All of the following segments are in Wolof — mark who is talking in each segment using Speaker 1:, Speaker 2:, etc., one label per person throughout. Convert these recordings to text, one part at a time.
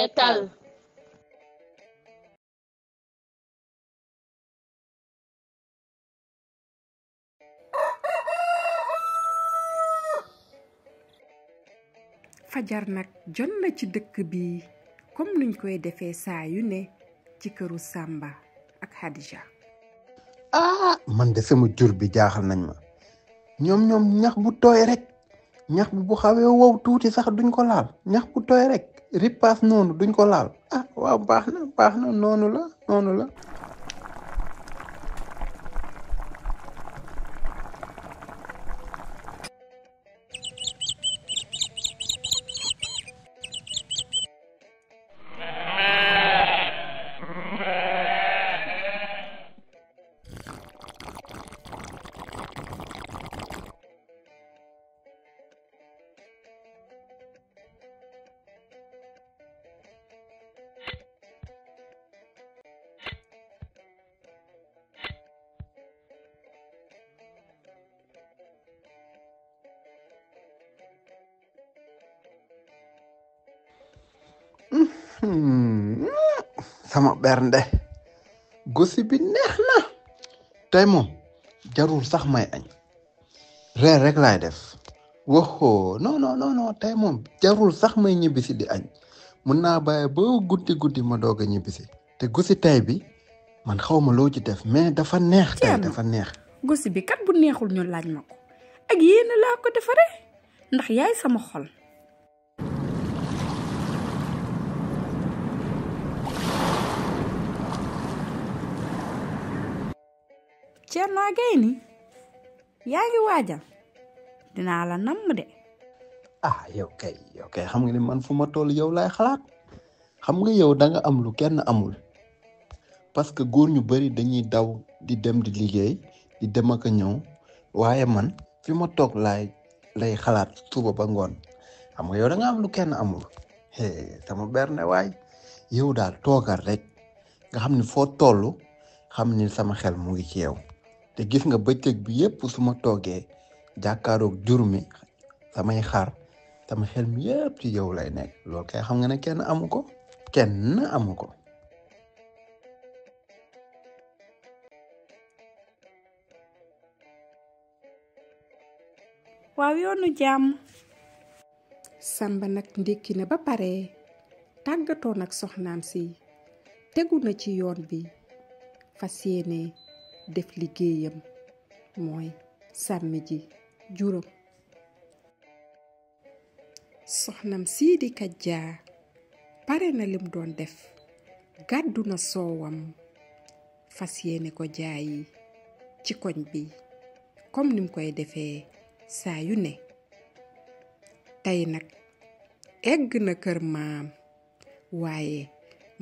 Speaker 1: seetal
Speaker 2: fajar nag jot na ci dëkk bi comme nuñ koy defee saa yu ne ci këru Samba ak Hadija.
Speaker 3: man de sama jur bi jaaxal nañ ma ñoom ñax bu tooy rek ñax bi bu xawee wow tuuti sax duñ ko laal ñax bu tooy rek ripaas noonu duñ ko laal waaw baax na noonu la sama bernde gosi bi neex na tey moom jarul sax may añ reer rek laay def waxoo non tey moom jarul sax may ñibbisi di añ mun naa bàyyi ba guddi ma doog a ñibbisi te gosi tey bi man xaw ma loo ci def mais dafa neex tey dafa neex
Speaker 2: gosi bi kat bu neexul ñu laaj ma ko ak yéen laa ko defaree ndax yaay sama xol. Cerno Gayni yaa ngi waajal dinaa la namm de.
Speaker 3: yow kay xam nga ni man fu ma toll yow laay xalaat xam nga yow da nga am lu kenn amul parce que góor ñu bari dañuy daw di dem di liggéey di dem ak a ñëw waaye man fi ma toog lay xalaat suba ba ngoon xam nga yow da nga am lu kenn amul sama berne waay yow daal toogal rek nga xam ni foo toll xam ni sama xel mu ngi ci yow. te gis nga bëccëg bi yépp su ma toogee jàkkaaroog jur mi samay xar sama xel mi yépp ci yow lay nekk loolu kay xam nga ne kenn amu ko
Speaker 2: waaw yoonu jàmm. Samba nag ndékki na ba pare tàggatoo nag soxnaam si tegu na ci yoon bi fas yéene def liggéeyam mooy sàmmi ji juróom. soxnam sii di Kajja pare na lim doon def gàddu na soowam fas yéene ko jaayi ci koñ bi comme nim koy defee saa yu ne. tey nag egg na kër maam waaye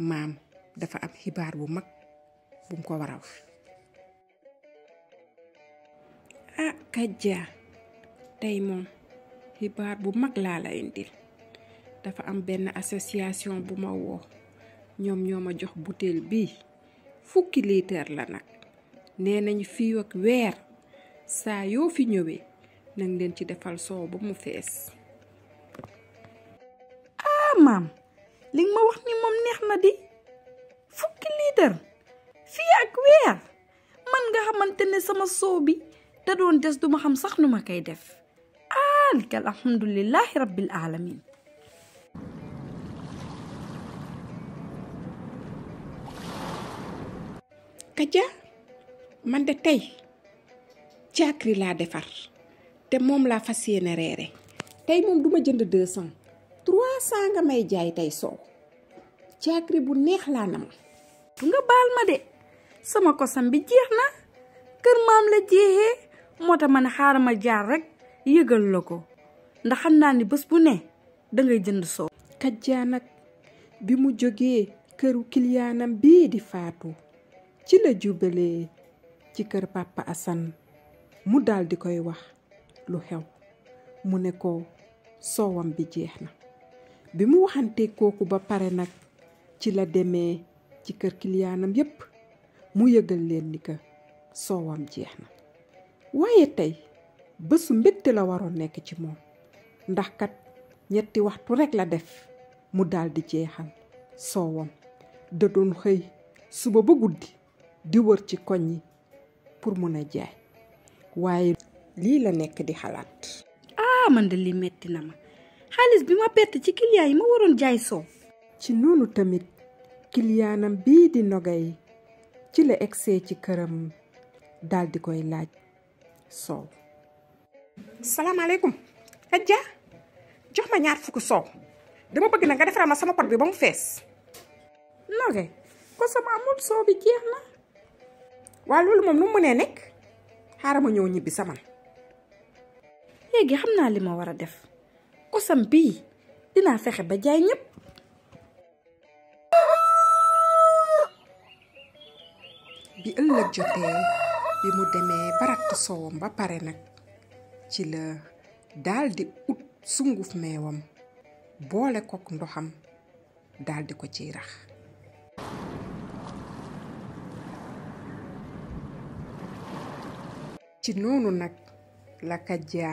Speaker 2: maam dafa am xibaar bu mag bu mu ko war a wax. Kajja tey moom xibaar bu mag laa la indil dafa am benn association bu ma woo ñoom ñoo ma jox butéel bii 10 litre la nag nee nañu fii ak weer saa yoo fi ñëwee nang leen ci defal soow ba mu fees. maam li nga ma wax ni moom neex na di 10 litre fii ak weer man nga xamante ne sama soow bi da doon des duma xam sax nu ma koy def. likal alhamdulillahi rabbil alamin. Kajja man de tey caakri laa defar te moom laa fas yéene reere tey moom duma jënd 200 300 nga may jaay tey soow caakri bu neex laa na ma nga baal ma de sama kosam bi jeex na kër maam la jeexee moo tax ma ne xaaral ma jaar rek yëgal la ko ndax xam naa ni bés bu ne dangay jënd soow. Kajja nag bi mu jógee këru kiliyaanam bii di Faatu ci la jubalee ci kër Papa Assane mu dal di koy wax lu xew mu ne ko soowam bi jeex na bi mu waxante kooku ba pare nag ci la demee ci kër kiliyaanam yépp mu yëgal leen ni que soowam jeex na waaye tey bésu mbégte la waroon nekk ci moom ndax kat 3 waxtu rekk la def mu daldi jeexal soowam da doon xëy suba ba guddi di wër ci koñ yi pour mun a jaay waaye lii la nekk di xalaat.
Speaker 1: man de li metti na ma xaalis bi ma perte ci client yi ma waroon jaay soow.
Speaker 2: ci noonu tamit kiliyaanam bii di Nogay ci la egsee ci këram daal di koy laaj soow. salaamaaleykum Adja jox ma 2 fukk soow dama bëgg na nga defaral ma sama pot bi ba mu fees. Nogay ko sama amul soow bi jeex na. waa loolu moom nu mu mënee nekk xaaral ma ñëw ñibbi sama.
Speaker 1: léegi xam naa li ma war a def kosam bii dinaa fexe ba jaay ñëpp.
Speaker 2: bi ëllëg jotee bi mu demee barat soowam ba pare nag ci la daldi ut sunguf meewam boole kook ndoxam daldi ko ciy rax. ci noonu nag la Kaja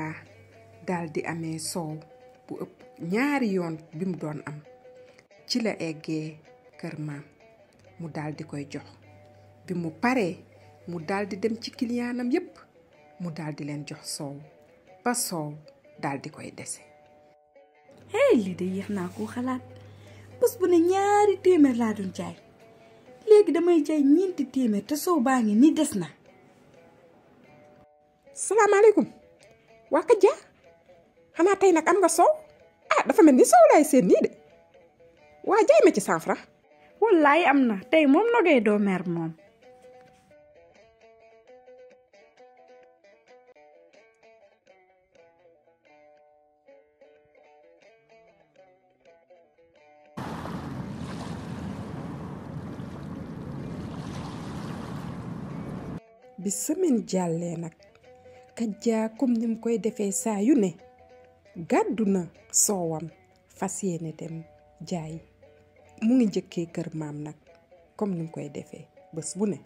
Speaker 2: daldi amee soow bu ëpp 2 yoon bi mu doon am. ci la eggee kër maam mu daldi koy jox. bi mu paree mu daldi dem ci kiliyaanam yépp mu daldi leen jox soow ba soow daldi koy dese.
Speaker 1: lii de yéex naa koo xalaat bés bu ne 2 téeméer laa doon jaay léegi damay jaay 4 téeméer te soow baa ngi ni des na.
Speaker 2: salaamaaleykum waa Kaja xanaa tey nag am nga soow dafa mel ni soow laay seen nii de waa jaay ma ci 100 francs.
Speaker 1: wallaay am na tey moom Nogay doo mer moom.
Speaker 2: bi semaine jàllee nag Kaja comme ni mu koy defee saa yu ne gàddu na soowam fas yéene dem jaay. mu ngi njëkkee kër maam nag comme ni mu koy defee bés bu ne.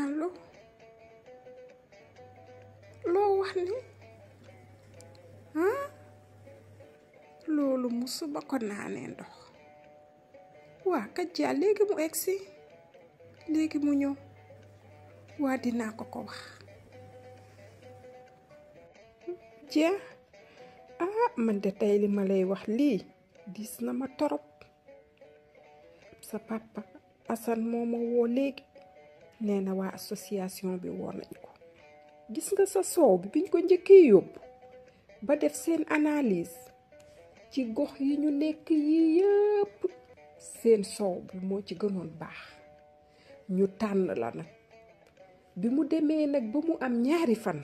Speaker 2: allo loo wax ni loolu musuma ko naanee ndox. waa Kaja léegi mu egsi léegi mu ñëw waa dinaa ko ko wax. jeex man de tey li ma lay wax lii diis na ma torop. sa papa Assane moo ma woo léegi nee na waa association bi woo nañ ko. gis nga sa soow bi biñ ko njëkkee yóbbu ba def seen analyse ci gox yi ñu nekk yi yëpp seen soow bi moo ci gënoon baax ñu tànn la nag. bi mu demee nag ba mu am 2 fan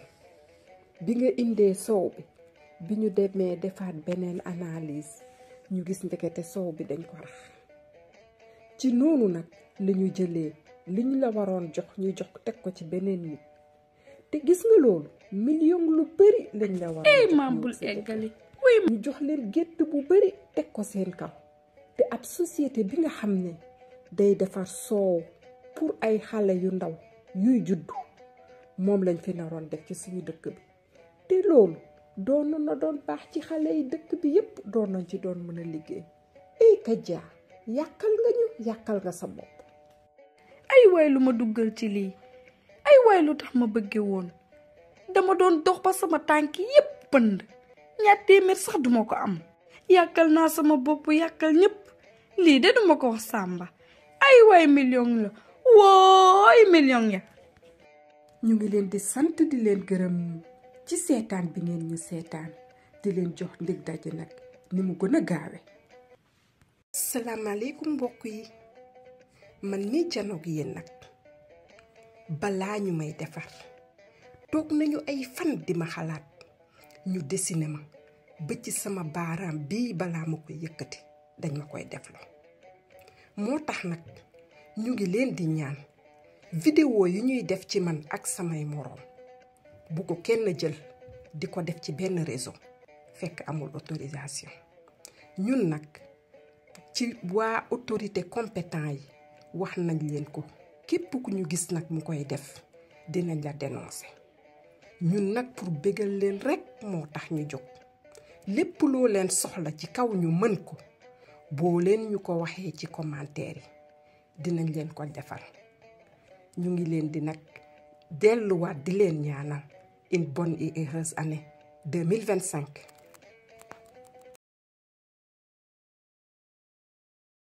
Speaker 2: bi nga indee soow bi ñu demee defaat beneen analyse ñu gis ndekete soow bi dañ ko rax. ci noonu nag la ñu jëlee li ñu la waroon jox ñu jox teg ko ci beneen nit te gis nga loolu million lu bari lañ la waroon jox.
Speaker 1: maam bul eggali.
Speaker 2: ñu jox leen gétt bu bari teg ko seen kaw te ab société bi nga xam ne day defar soow pour ay xale yu ndaw yuy juddu moom lañ fi naroon def ci suñu dëkk bi te loolu doon na doon baax ci xale yi dëkk bi yépp doon nañ ci doon mën a liggéey. Kaja yàqal nga sa bopp.
Speaker 1: ay waay lu ma duggal ci lii ay waay lu tax ma bëgge woon dama doon dox ba sama tànk yépp pënd 2 téeméer sax duma ko am. yàqal naa sama bopp yàqal ñépp lii de duma ko wax Samba. ay waay million la wooy million ya.
Speaker 2: ñu ngi leen di sant di leen gërëm ci seetaan bi ngeen ñu seetaan di leen jox ndig daje nag ni mu gën a gaawe. salaamaaleykum mbokk yi man mi janoog yéen nag balaa ñu may defar toog nañu ay fan di ma xalaat ñu dessiné ma ba ci sama baaraam bii balaa ma koy yëkkati dañ ma koy defloo. moo tax nag ñu ngi leen di ñaan vidéo yi ñuy def ci man ak samay moroom bu ko kenn jël di ko def ci benn réseau fekk amul autorisation. ñun nag ci waa autorité compétent yi wax nañ leen ko képp ku ñu gis nag mu koy def dinañ la dénoncer. ñun nag pour bégal leen rekk moo tax ñu jóg lépp loo leen soxla ci kaw ñu mën ko boo leen ñu ko waxee ci commentaire yi dinañ leen ko defal ñu ngi leen di nag delluwaat di leen ñaanal une bonne et heureuse année 2025